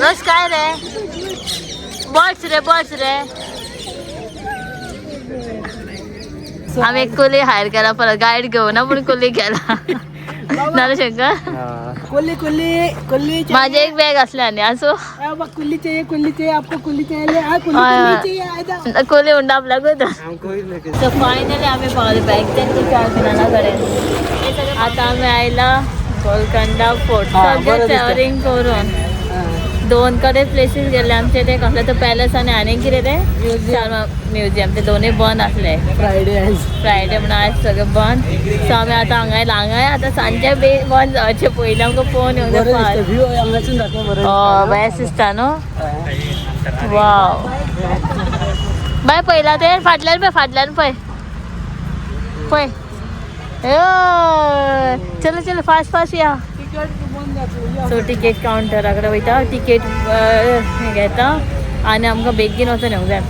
बस काय रे, बस रे बस रे. आम्ही एक कोली हायर केला परत, गाईड घेऊ ना पण कोली केला. नारू शंकर, कोल्ली कोल्ली कोल्ली. माझे एक बॅग असले आणि असो. कुल्ली चाहिए, कुल्ली चाहिए आपको, कुल्ली चाहिए ले. हाँ, कुल्ली. हाँ. कुल्ली चाहिए, आ जाओ. कोली म्हणटा आपल्याक. सो फायनली आमी पावले बॅग टर्मिनला कडेन. आता आमी आयला गोलकोंडा फोर्ट. हा, सगळें बरं दिसता. ट्रॅव्हलिंग करून दोन कडेन प्लेसीस गेले आमचे. ते कसले तो पॅलस आनी आनीक कितें ते म्युझियम, ते दोनूय बंद आसले. फ्रायडे आज. फ्रायडे म्हणून आज सगळें बंद. सो आमी आतां हांगा आयला. हांगाय आतां सांजचे बी बंद जावचे पयलीं आमकां पळोवन येवंक बरं जाय. दिसता व्ह्यू हांगासून दाखव बरं. हय, बेस्ट दिसता न्हू. वाव, बाय पळयला ते फाटल्यान पळय, फाटल्यान पळय पळय. हय, चलो चलो, फास्ट फास्ट या. तिकीट बंद जातलें. सो तिकेट कावंटरा कडेन वयता, तिकेट घेता आनी आमकां बेगीन वचोन येवंक जाय.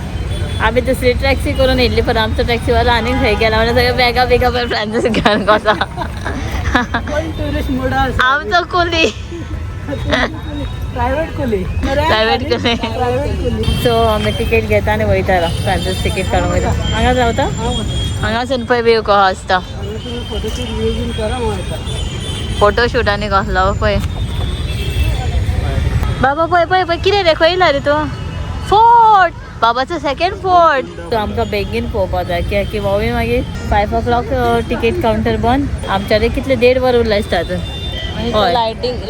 आमी दुसरी टॅक्सी करून येयल्ली, पण आमचो टॅक्सीवालो आनीक खंय गेला म्हणल्यार सगळे बॅगां बिगां पळय फ्रांसीस घेवन कसो. कोण टुरिस्ट मोडा आसा. आमचो कुली. प्रायव्हेट कोली. प्रायव्हेट कोली. प्रायव्हेट कोली. सो आमी तिकेट घेता आनी वयता. फ्रांसीस तिकेट काडून वयता. हांगाच रावता, हांगासून पळय व्यू कसो आसता. फोटोशूट बीन करा वयता. फोटोशूट आनी कसलो पळय बाबा. पळय पळय पळय, कितें रे, खंय येयला रे तूं? फोर्ट, बाबाचो सेकंड फोर्ट. आमकां बेगीन पळोवपाक जाय कित्याक की होवूय मागीर 5 o'clock ticket counter बंद. आमच्याकडे कितले देड वर उरला दिसता अजून. हय.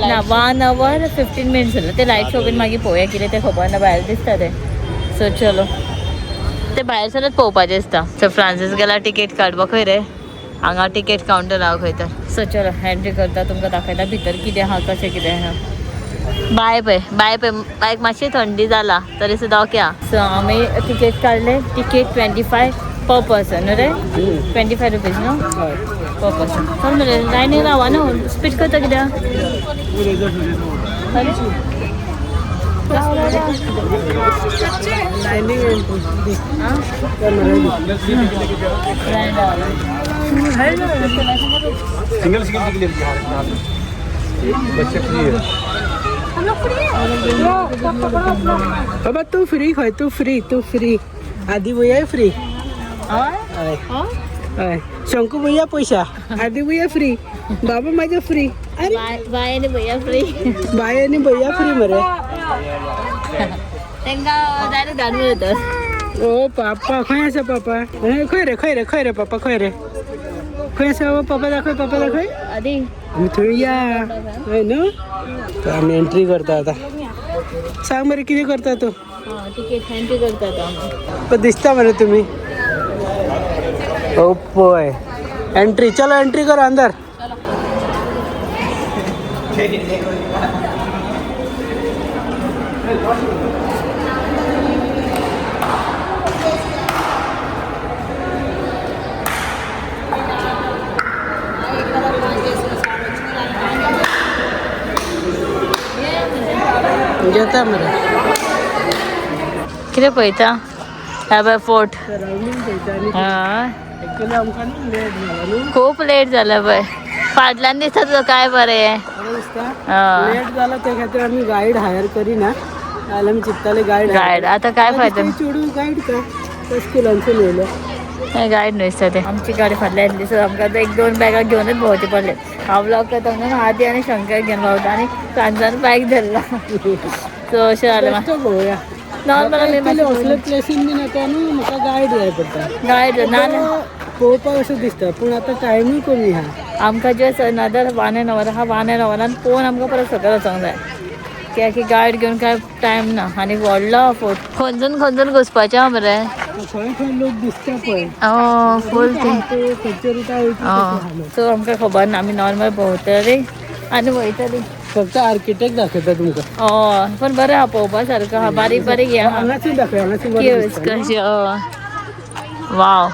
ना, 1 our 15 minutes उरला. ते लायट शो बीन मागीर पळोवया, कितें तें खबर ना, भायर दिसता ते. सो चलो, ते भायर सरच पळोवपाचें दिसता. सो फ्रांसीस गेला तिकेट काडपाक. खंय रे? हांगा तिकेट कावंटर आहा खंय तर. सो चलो, एंट्री करता, तुमकां दाखयता भितर कितें आहा, कशें कितें आहा. बाय पळय, बाय पळय, बायक मातशी थंडी जाला तरी सुद्दां ओके आहा. सो आमी तिकेट काडले. तिकेट 25 पर पर्सन न्हू रे? 25 रुपीज न्हू पर पर्सन. चल मरे, लायनीन रावा न्हू, स्पीड करता कित्याक? अरे. Lining entry. आं? लायन रावला. सिंगल सिंगल टिकट ले, बच्चे फ्री है. बाबा, तू फ्री खंय? तू फ्री, तू फ्री. आदी भैया फ्री. हय? हय. हय? हय, शंकू भैया पैसा, आदी भैया फ्री, बाबा माझ्या फ्री. अरे. बाय बाय आनी भैया फ्री. बाय आनी भैया फ्री मरे. तांकां डायरेक्ट धाडून येतात. ओ पापा, खंय आसा पापा? खंय रे, खंय रे, खंय रे पापा, खंय रे, खंय आसा पापा? दाखय पापा, दाखय. आदी. आमी थंय या. हय न्हू, तर आमी एंट्री करता आतां. सांग मरे, कितें करता तूं? हां, तिकेट एंट्री करतात आमी. पण दिसता मरे तुम्ही. ओ पळय एंट्री. चलो, एंट्री करो अंदर. घेता मरे. कितें पळयता? ह्या पळय फोर्ट. सरावंडींग पळयता आनी हय. एक्चुअली आमकां न्हू लेट जाला न्हू. खूप लेट झालं पळय. फाटल्यान दिसता तुझं काय बरें. बरें दिसता. हय. लेट जाला त्या खातीर आमी गायड हायर करिना जाल्यार आमी चिंत्ताले गायड. गायड आता काय फायदा? चेडूं गायड काय त्या स्कुलांसून येयलो. गायड न्हय दिसता ते. आमची गाडी फाटल्यान येतली. सो आमकां आतां एक दोन बॅगां घेवनच भोंवचें पडलें. हांव ब्लॉग करता म्हणून आदी आनी शंकर घेवन भोंवता आनी फ्रांसान बायक धरला. सो अशें जालें. बेश्टो पळोवया. नॉर्मल आमी. एक्चुअली असले प्लेसीन बीन येता न्हू, म्हाका गायड जाय पडटा. गायड ना. पळोवपाक अशें दिसता, पूण आतां टायमूय कमी आहा. आमकां just another one an our आहा. वन एन अवरान पळोवन आमकां परत सकयल वचोंक जाय, कित्याक की गायड घेवन काय टायम ना. आनी व्हडलो फोर्ट, खंयसून खंयसून घुसपाचें आहा मरे. खंय खंय लोक दिसता पळय. फूल. ते खंयच्या रुटार वयता तशें आहा लोक. सो आमकां खबर ना, आमी नॉर्मल भोंवतली आनी वयतली. फक्त आर्किटेक्ट दाखयता तुमकां. हय, पण बरें आहा, पळोवपा सारको आहा, बारीक बारीक हें आहा. हांगासून दाखय, हांगासून बरें केव्स दिसता. कशी. वाव.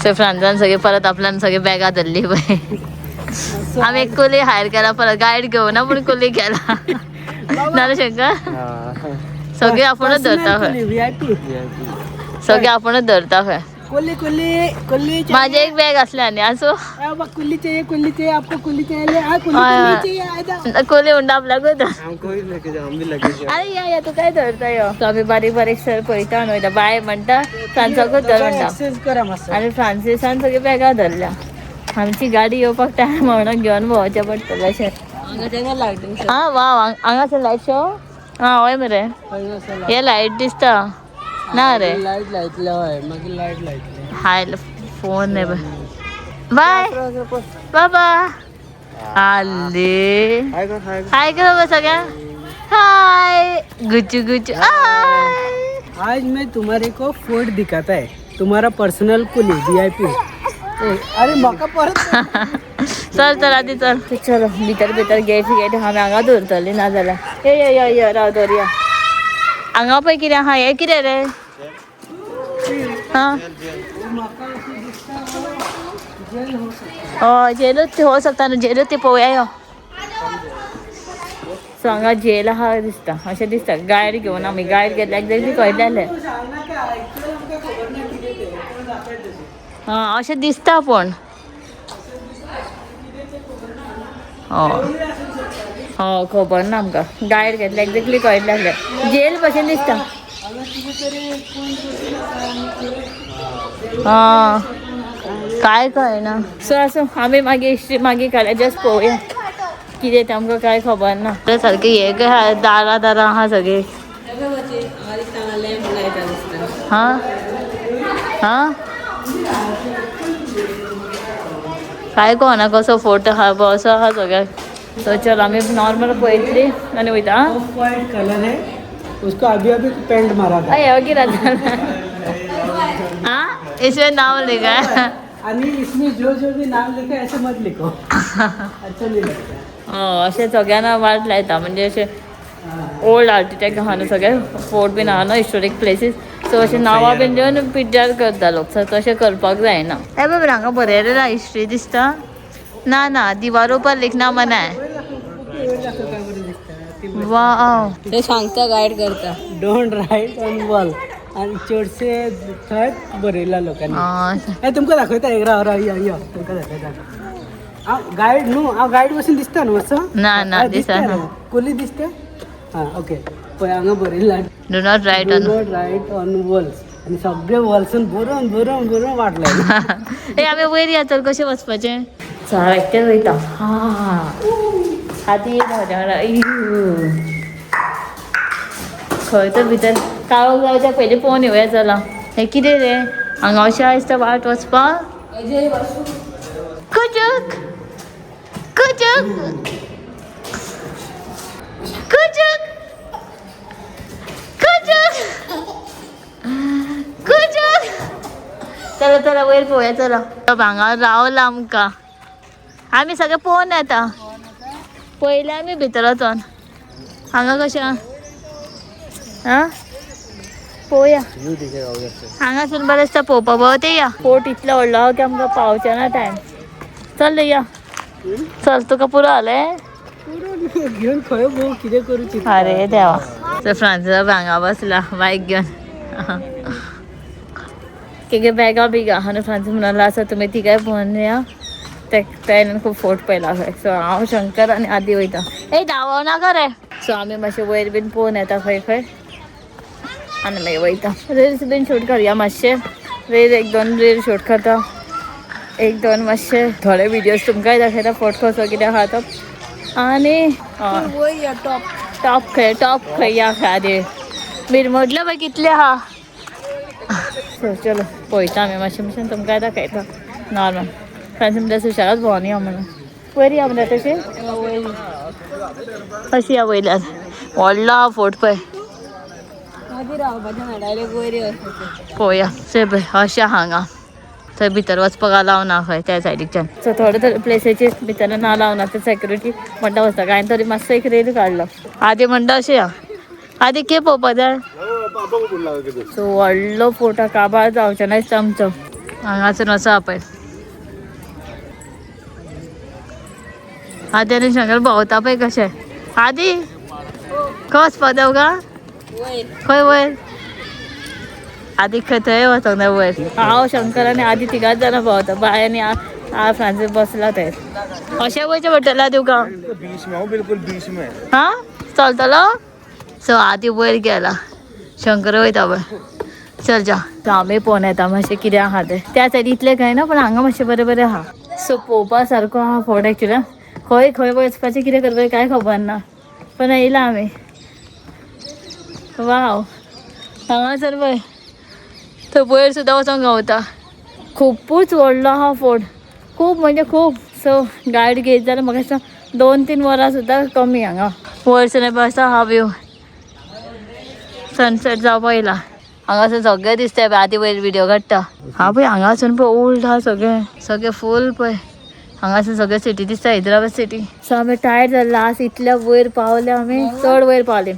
सो फ्रांसान सगळे परत आपल्यान सगळे बॅगां धरली पळय. आमी एक कोली हायर केला परत, गायड घेवना पूण कोली केला. नारू शंकर, सगळे आपूणच धरता खंय. VIP. सगळे आपूणच धरता खंय. कुल्ली कुल्ली कुल्ली माझे एक बॅग असले आणि असो. चाहिए, कुल्ली चाहिए, कुल्ली चाहिए आपको, कुल्ली चाहिए, ले, आ, कुल्ली. हाँ. कुल्ली चाहिए, आ जा. कोली म्हणटा आपल्याक. हमको भी लेके जाओ, हम भी लेके जाओ. अरे या या, तू काय धरता यो. सो आमी बारीक बारीक सर पळयता आनी वयता. बाय म्हणटा, फ्रांसाकूच धर म्हणटा. एक्सचेंज करा मस्त. आनी फ्रांसिसान सगळी बॅगां धरल्या. आमची गाडी येवपाक टायम म्हणून घेवन भोंवचें पडटलें अशें. हा वा, हांगासर लायट शो. हा हय मरे, हे लायट दिसता ना रे. लाईट लायतले, हय, मागीर लाईट लायतले. हाय, फोन रे. बाय बाबा आले. हाय कर, हाय. हाय करो गो सगळ्या. हाय गुचू गुचू हाय. आज मैं तुम्हारे को फोर्ट दिखाता है, तुम्हारा पर्सनल कुली वीआईपी. अरे मका परत. चल चल आदी चल. चलो भितर भितर गेट गेट आमी हांगा दवरतली ना जाल्यार. यो यो यो यो, राव दवरया हांगा. पळय कितें आहा. हें कितें रे? हा हय, जेलूच ती हो शकता न्हू, जेलूच ती. पळोवया यो. सो हांगा जेल आहा दिसता, अशें दिसता. गायड घेवन आमी गायड घेतल्या एक्झॅक्टली कळटलें जाल्यार. हां अशें दिसता पूण हय हय, खबर ना आमकां. गायड घेतल्या एक्झॅक्टली कळटलें जाल्यार. जेल भशेन दिसता. हां, काय कळना. सो आसूं, आमी मागीर हिस्ट्री मागीर काडया. जस्ट पळोवया कितें तें, आमकां काय खबर ना. सारकें हें काय आहा, दारां दारां आहा सगळीं. हां हां, काय कळना कसो फोटो आहा, असो आहा सगळ्याक. सो चल आमी नॉर्मल पळयतली आनी वयता. आं ऑफ वाइट कलर है, उसको अभी अभी पेंट मारा था. अय गिरा. हाँ, इसमें नाम लिखा है. आणि इसमें जो जो भी नाम लिखा है, ऐसे मत लिखो, अच्छा नहीं लगता. हय, अशें सगळ्यांना वाट लायता. म्हणजे अशें ओल्ड आर्किटेक्ट आहा न्हू, सगळे फोर्ट बीन आहा न्हू, हिस्टोरीक प्लेसीस, सो अशें नांवां बीन दिवन पिड्ड्यार करता लोक. सो तशें करपाक जायना. हे बाबा, हांगा बरयलें हिस्ट्री दिसता. ना ना, दिवारो पर लिखना मना है. वाव. ते सांगता, गायड करता. Don't right on wall आणि चडशे थंय बरयला लोकांनी. हे तुमकां दाखयता एक, राव राव, यो यो, तुमकां दाखयता. हांव गायड न्हू, हांव गायड बसून दिसता न्हू मातसो? ना, ना, हा, दिसता दिसना. न्हू? कोली दिसता. हां, ओके, पळय हांगा बरयला do not right do on not write on walls आनी सगळे वॉल्सून बरोवन बरोवन बरोवन वाट लायली. ए, आमी वयर या तर. कशें वचपाचें? चल, एकटेच वयता. हा, आदी म्हज्या वांगडा. इयू. खंय तर भितर काळोख जावच्या पयलीं पळोवन येवया. चला, हें कितें रे? हांगा अशें दिसता वाट वचपाक. कुचूक कुचूक कुचूक कुचूक कुचूक. चला चला, वयर पळोवया. चला, हांगा रावला आमकां. आमी सगळे पळोवन येता. पयले आमी भितर वचोन हांगा कशें आं पळोवया. व्यू दिखेगा उधर से. हांगासून बरें दिसता पळोवपाक. बरो ते या. फोर्ट इतलो व्हडलो आहा की आमकां पावचें ना टायम. चल या, चल. तुका पुरो जालें? घेवन खंय भोव कितें करूं चिंतता. अरे देवा. तर फ्रांसिस हांगा बसला बायक घेवन. कितें बॅगां बिगां आहा न्हू, फ्रांसीस म्हणाला आसा तुमी तिगाय पळोवन या. ते तेणेन खूब फोर्ट पळयला खंय. सो हांव, शंकर आनी आदी वयता. ए, धांवो नाका रे. सो आमी मातशे वयर बीन पळोवन येता खंय खंय आनी मागीर वयता. रिल्स बीन शूट करया मातशे. रील, एक दोन रील शूट करता, एक दोन मातशे थोडे व्हिडियोज तुमकांय दाखयता फोर्ट कसो कितें आहा तो. आनी वयर टॉप. टॉप खंय? टॉप खंय? या खंय आदी मिरमुडलो पळय कितले आहा. सो चलो, पळयता आमी मातशें मातशें, तुमकांय दाखयता नॉर्मल. फ्रांसीस म्हणटा सुशेगाद भोंवन या म्हणून. वयर या म्हणटा तशें. कशी या वयल्यान? व्हडलो आहा फोर्ट पळय. मागीर रावपाचें ना, डायरेक्ट वयर वचपाचें. पळोवया. चल पळय, अशें हांगा थंय भितर वचपाक अलाव ना खंय त्या सायडीकच्यान. सो थोडे थोडे प्लेसीचेर भितर ना अलाव ना, ते सेक्युरिटी म्हणटा वचता. हांवें तरी मातसो एक रील काडलो. आदी म्हणटा अशें या. आदी कितें पळोवपा जाय? सो व्हडलो फोर्ट काबार जावचें ना दिसता आमचो. हांगासून वचो पळय. आदी आनी शंकर भोंवता पळय कशें. आदी, खंय वचपा जाय तुका? वयर. खंय वयर? आदी खंय थंय वचोंक जाय वयर. हांव शंकर आनी आदी तिगाच जाणां भोंवता. बाय आनी हांव फ्रांसीस बसला थंय. अशें वयचें पडटलें तुका. बीच में हूँ, बिल्कुल बीच में. हा चलतलो. सो आदी वयर गेला, शंकर वयता पळय. चल जा. आमी पळोवन येता मातशें कितें आहा तें. त्या सायडी इतलें कांय ना, पण हांगा मातशें बरें बरें आहा. सो पळोवपा सारको आहा फोर्ट एक्चुअली. खंय खंय वचपाचें कितें करपाचें कांय खबर ना, पण येयला आमी. वाव, हांगासर पळय थंय वयर सुद्दां वचोंक गावता. खुपूच व्हडलो आहा फोर्ट, खूब म्हणजे खूब. सो गायड घेयत जाल्यार म्हाका दिसता 2-3 वरां सुद्दां कमी हांगा. वयर पळय आसा हा व्यू, सनसेट जावपा येयला. हांगासर सगळें दिसता पळय. आदी वयर व्हिडियो काडटा. हा पळय हांगासून पळय ओल्ड आहा सगळें, सगळें फूल पळय. हांगासर सगळें सिटी दिसता, हैदराबाद सिटी. सो आमी टायर्ड जाले. लास्ट इतल्या वयर पावले आमी, चड वयर पावले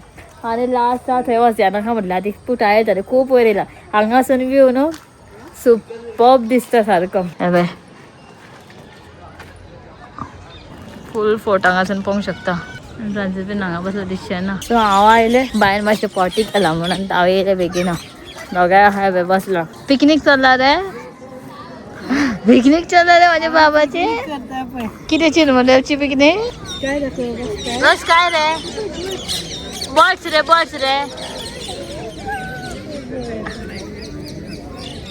आनी लास्ट आहा थंय वचया नाका म्हटलें. आदी खूब टायर्ड जाले, खूब वयर येयला. हांगासून व्यू न्हू सुपर्ब दिसता सारको. हे पळय फूल फोर्ट हांगासून पळोवंक शकता. फ्रांसीस बीन हांगा बसलो दिसचें ना. सो हांव आयलें बायन मातशें पॉटी केला म्हणून हांव येयलें बेगीन. दोगांय आहा पळय बसला. पिकनीक चल्ला रे, पिकनीक चल्ला रे माझ्या बाबाचे. कितें चिरमुल्याची पिकनीक? बस काय रे, बस रे बस रे.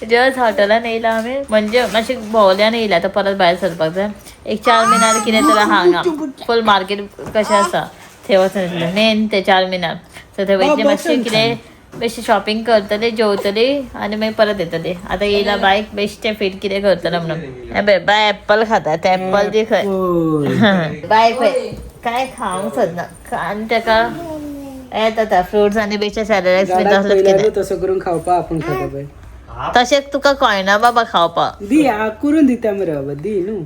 जस्ट हॉटेलान येयला आमी, म्हणजे मातशें भोंवल्यान येयला. आतां परत भायर सरपाक जाय. एक चार मिनार कितें तर आहा हांगा. फूल मार्केट कशें आसा थंय वचून येतलें मेन ते चार मिनार. सो थंय वयतले मातशें कितें बेश्टें शॉपिंग करतले, जेवतले आनी मागीर परत येतले. आतां येयला बायक बेश्टें फीट कितें करतले म्हणून. हे पळय बाय एप्पल खाता, ते एप्पल दी खंय बाय खंय काय खावंक सोदना आनी तेका येता फ्रुट्स आनी बेश्टे सॅलड बीन तसलें कितें तसो करून खावपा आपूण खाता पळय. तशेंच तुका कळना बाबा खावपाक. दी करून दिता मरे बाबा, दी न्हू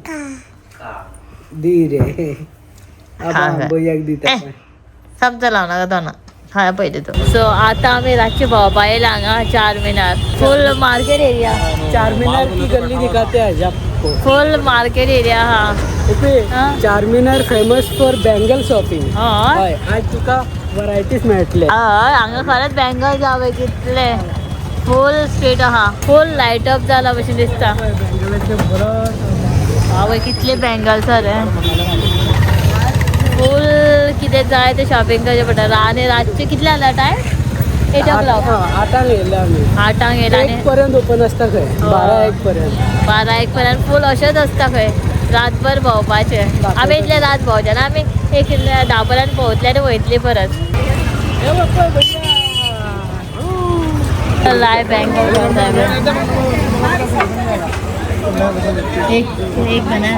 दी रे भैयाक दिता. समजा लावना नाका तोंडाक, खाया पयलीं तूं. सो आतां आमी रातचे भोंवपा येयला हांगा Char Minar. Full market area. Char Minar की गल्ली दिखाते हैं आपको. फुल मार्केट एरिया हा. Char Minar famous for bangle shopping. हय आज तुका वरायटीज मेळटले. हय, हांगा खरेंच बँगल जावं कितले फूल स्ट्रीट आहा. फूल लायट अप जाला भशेन दिसता. आवय कितले बँगल्स रे. फूल कितें जाय तें शॉपिंग करचें पडटा. आनी रातचें कितले जाला टायम? 8 o'clock. आठांक येयले आमी. आठांक येयला. 1 पर्यंत ओपन आसता खंय, 12-1 पर्यंत. 12-1 पर्यंत फूल अशेंच आसता खंय रातभर भोंवपाचें. आमी इतले रात भोंवचे ना, आमी एक 10 पर्यंत भोंवतले आनी वयतली परत. लाय बँगल एक एक बना.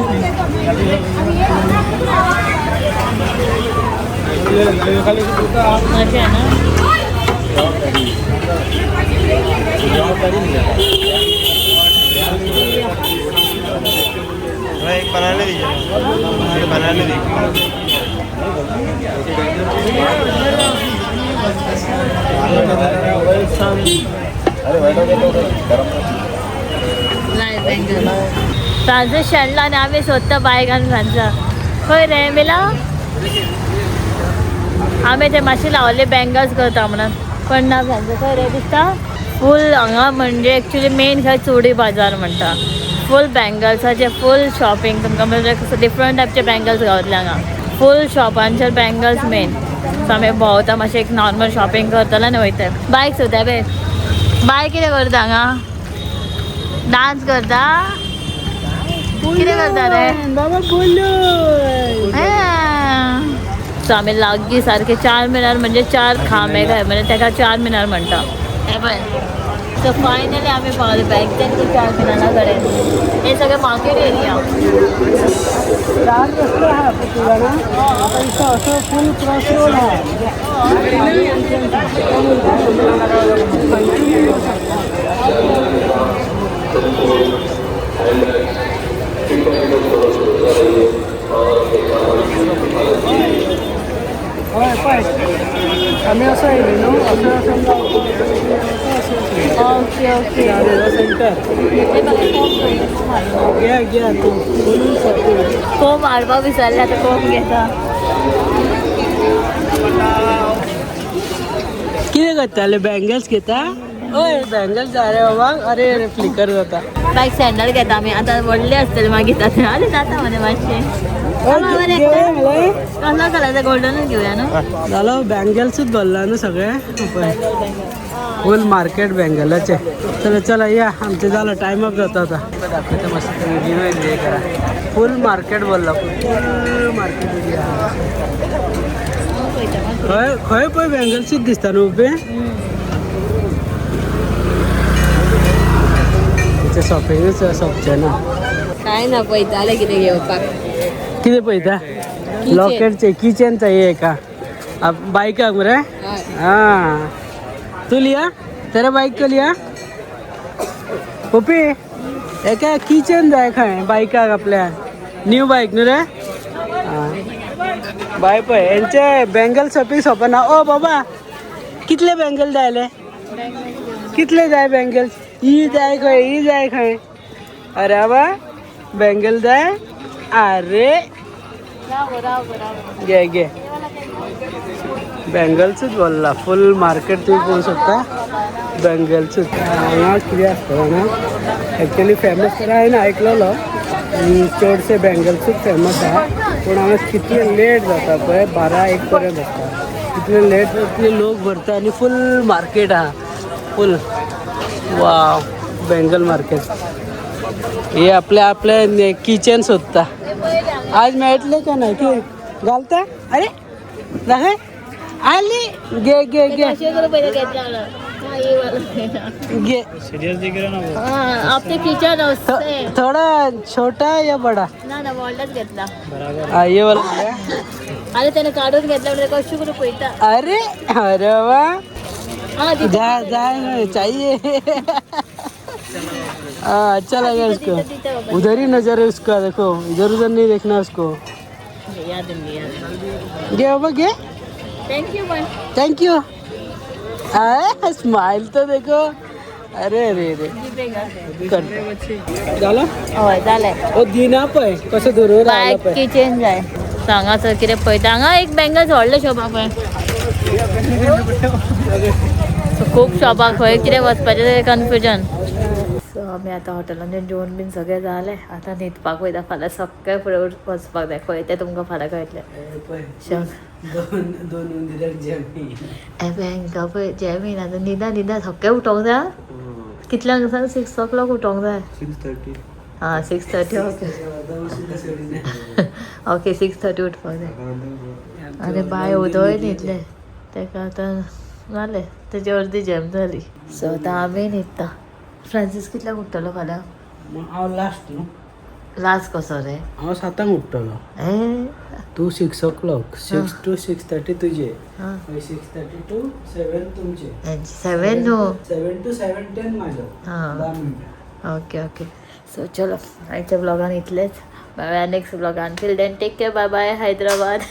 मजा ना. एक बनाने दीजिए, बनाने दीजिए. फ्रांसीस शेणला आनी आमी सोदता बायक आनी फ्रांसा खंय रे मेला. आमी ते मातशे लावले बँगल्स करता म्हणून, पण ना फ्रांसीस खंय रे दिसता. फूल हांगा म्हणजे एक्चुली मेन खंय चोडी बाजार म्हणटा. फूल बँगल्साचे फूल शॉपिंग तुमकां म्हणजे डिफरंट टायपचे बँगल्स गावतले हांगा. फूल शॉपांचेर बँगल्स मेन. सो आमी भोंवता मातशें एक नॉर्मल शॉपिंग करतले आनी वयता. बायक सोदता पळय. बाय कितें करता हांगा? डांस करता? कितें करता रे बाबा? बोलो. सो आमी लागीं सारके चार मिनार म्हणजे 4 खांबे काय म्हणजे तेका चार मिनार म्हणटा. हे पळय. सो फायनली आमी पावले बॅक चार मिनारा कडेन. हे सगळें मार्केट एरिया. चार रस्ते आहा तूं जाणा, असो फूल क्रॉस रोड आहा. हय पळय आमी असो येयले न्हू, असो असो ओके ओके. सेंटर घे घे तूं बोलून शकता. कोंब हाडपाक विसरले, आतां कोंब घेता. कितें करताले? बँगल्स घेता? ओय बँगल जाय रे बाबा. अरे अरे फ्लिकर जाता. बायक सँडल घेता आमी आतां व्हडले आसतले मागीर जाता. आरे जाता मरे मातशें. कसलो कलर? गोल्डनच घेवया न्हू. जालो बँगल्सूच भरला न्हू सगळे. फूल मार्केट बँगलाचे. चला चला या, आमचे झालं टाइम अप जाता आता. दाखवते मस्त तुम्ही व्ह्यू एन्जॉय करा. फुल मार्केट भरला, फुल मार्केट. खंय खंय पळय बँगल्सूच दिसता न्हू उबे. शॉपिंगूच सोंपचें ना. काय ना पळयताले कितें घेवपाक. कितें पळयता? लॉकेटचे किचन चाहिए का अब बाइक मरे? हाँ तू लिया तेरा बाइक को लिया पप्पी. एका किचन जाय खंय बायकाक आपल्या न्यू बायक न्हू रे. बाय पळय हेंचे बँगल शॉपिंग सोंपना. ओ बाबा कितले बँगल जाय आले? कितले जाय बँगल्स? ही जाय खंय, ही जाय खंय. अरे बाबा बँगल जाय. अरे घे घे बँगल्सूच भरला फुल मार्केट. तुम्ही पळोवंक शकता बँगल्सूच. हांगा कितें आसता जाणा, एक्चुअली फेमस तर हांवें आयकलेलो चडशे बँगल्सूच फेमस आहा. पूण हांगा कितले लेट जाता पळय, 12-1 पर्यंत आसता. इतले लेट इतले लोक भरता आनी फूल मार्केट आहा फूल. वाव बँगल मार्केट. हे आपले आपले किचन सोदता. आज मेळटले का नाही की घालता? अरे दाखय आली. घे घे घे घे. आपले किचन असते. थोडा छोटा या बडा? ना ना व्हडलोच घेतला. हा ये वाला घ्या. अरे त्याने काढून घेतला म्हणजे कशें करून पळयता. अरे अरे वा. हा जा जा चाहिए. हाँ अच्छा लगा उसको. उधर ही नजर है उसका, देखो इधर उधर नहीं देखना उसको. याद घे बाबा घे. Thank you पण. Thank you. अरे स्माइल तो देखो. अरे अरे अरे कर झालं. हय जालें. ओ दिना पळय कसं धरून रावला बायक पळय. किचन जाय हांगासर कितें पळयता. हांगा एक बँगल्स व्हडलें शॉप आहा पळय. खूब शॉपां खंय कितें वचपाचें तें कन्फ्युजन. सो आमी आतां हॉटेलान जेवण बीन सगळें जालें. आतां न्हिदपाक वयता. फाल्यां सकाळीं फुडें वचपाक जाय. खंय तें तुमकां फाल्यां कळटलें. शंग दोन दोन उंदीराक जेमी. हे पळय हांकां पळय जेमीन आतां न्हिदा न्हिदा सकाळीं उठोंक जाय. कितल्यांक सांग? 6 o'clock उठोंक जाय. 6:30. हां 6:30. ओके ओके 6:30 उठपाक जाय. अरे बाय उदय न्हिदले तेका आतां जालें तेजी अर्दी जॅम जाली. सो आतां आमी न्हिदता. फ्रांसीस कितल्यांक उठ्ठलो फाल्यां? हांव लास्ट न्हू. लास्ट कसो रे? हांव 7 उठ्ठलो. ए तूं 6 o'clock. 6 to 6:30 तुजे. हां. 6:30 to 7 तुमचे. 7 न्हू. 7 to 7:10 म्हाजो. हां. 10 मिनटां. Okay okay. सो चलो आयच्या ब्लॉगान इतलेच. मेळया next ब्लॉगान. Till then take care. Bye bye Hyderabad.